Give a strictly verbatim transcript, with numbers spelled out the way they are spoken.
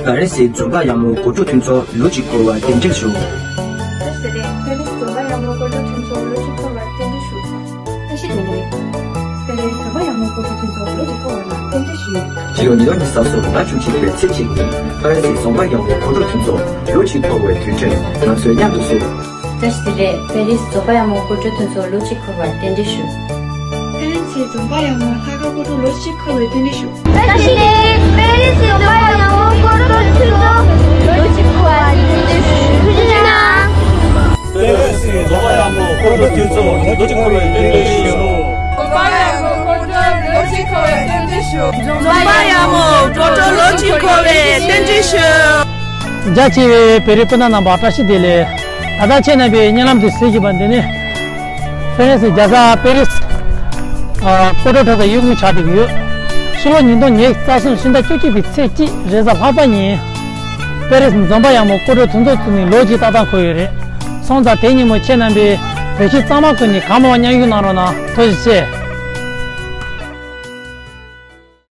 ཕ་རན་སིའི་འཛོམས་པ་ཡག་མོ་སྒོར་བྲོ་མཐུན་ཚོགས་ལོ་གཅིག་འཁོར་བར་རྟེན་འབྲེལ་ཞུ། བཀྲ་ཤིས་བདེ་ལེགས། ཕ་རན་སིའི་འཛོམས་པ་ཡག་མོ་སྒོར་བྲོ་མཐུན་ཚོགས་ལོ་གཅིག་འཁོར་བར་རྟེན་འབྲེལ་ཞུ། བཀྲ་ཤིས་བདེ་ལེགས། ཕ་རན་སིའི་འཛོམས་པ་ཡག་མོ་སྒོར་བྲོ་མཐུན་ཚོགས་ལོ་གཅིག་འཁོར་བར་རྟེན་འབྲེལ་ཞུ། སྤྱི་ལོ་ཉིས་སྟོང་ཉི་ཤུ་རྩ་གསུམ་ཟླ་བཅུ་གཅིག་པའི་ཚེས་གཅིག་ཉིན་ཕ་རན་སིའི་འཛོམས་པ་ཡག་མོ་སྒོར་བྲོ་མཐུན་ཚོགས་ལོ་གཅིག་འཁོར་བའི་དུས་དྲན་ང་ཚོས་མཉམ་དུ་བསུ། བཀྲ་ཤིས་བདེ་ལེགས། ཕ་རན་སིའི་འཛོམས་པ་ཡག་མོ་སྒོར་བྲོ་མཐུན་ཚོགས་ལོ་གཅིག་འཁོར་བར་རྟེན་འབྲེལ་ཞུ། ཕ་རན་སིའི་འཛོམས་པ་ཡག་མོ་ལྷག་དཀར་སྒོར་བྲོ་ལོ་གཅིག་འཁོར་བའི་རྟེན་འབྲེལ་ཞུ། བཀྲ་ཤིས་བདེ་ལེགས། ཕ་རན་སིའི་འཛོམས་པ་ཡག་མོ་སྒོར་བྲོ་མཐུན་ཚོགས་ལོ་གཅིག་འཁོར་བར་རྟེན་འབྲེལ་ཞུ། ཐུགས་རྗེ་གནང་། ཕ་རན་སིའི་འཛོམས་པ་ཡག་མོ་སྒོར་བྲོ་མཐུན་ཚོགས་ལོ་གཅིག་འཁོར་བའི་རྟེན་འབྲེལ་ཞུ། འཛོམས་པ་ཡག་མོ་སྒོར་བྲོ་ལོ་གཅིག་འཁོར་བའི་རྟེན་འབྲེལ་ཞུ། འཛོམས་པ་ཡག་མོ་སྒོར་བྲོ་ལོ་གཅིག་འཁོར་བའི་རྟེན་འབྲེལ་ཞུ། རྒྱ་ཆེ་བའི་བོད་རིགས་སྤུན་ཟླ་རྣམ་པ་བཀྲ་ཤིས་བདེ་ལེགས། ད་ལྟ་ཁྱེད་རྣམ་པའི་སྙན་ལམ་དུ་གཟིགས་བཞིན་པ་འདི་ནི་ཕ་རན་སི་རྒྱལ་ས་པེ་རིས་ཨ་སྐུ་འགྲོ་གྲྭ་ཚང་ཡུལ་དངོས་ཆགས་བསྡད་ཀྱི་ཡོད། ཕྱི་ལོ་ཉིས་སྟོང་ཉི་ཤུ་རྩ་གསུམ་ཕྱི་ཟླ་བཅུ་གཅིག་པའི་ཚེས་གཅིག་རེས་གཟའ་ལྷག་པ་ཉིན་པེ་རིས་འཛོམས་པ་ཡག་མོ་སྐུ་འགྲོ་མཐུན་ཚོགས་བཙུགས་ནས་ལོ་གཅིག་ཏག་ཏག་འཁོར་ཡོད་རེད། སོང་ཙང་དེ་ཉིན་མོ་ཁྱེད་རྣམ་པས་བོད་ཕྱི་གཙང་མ་ཀུན་ནས་གང་མང་བ་མཉམ་ཞུགས་གནང་རོགས་གནང་། ཐུགས་རྗེ་ཆེ།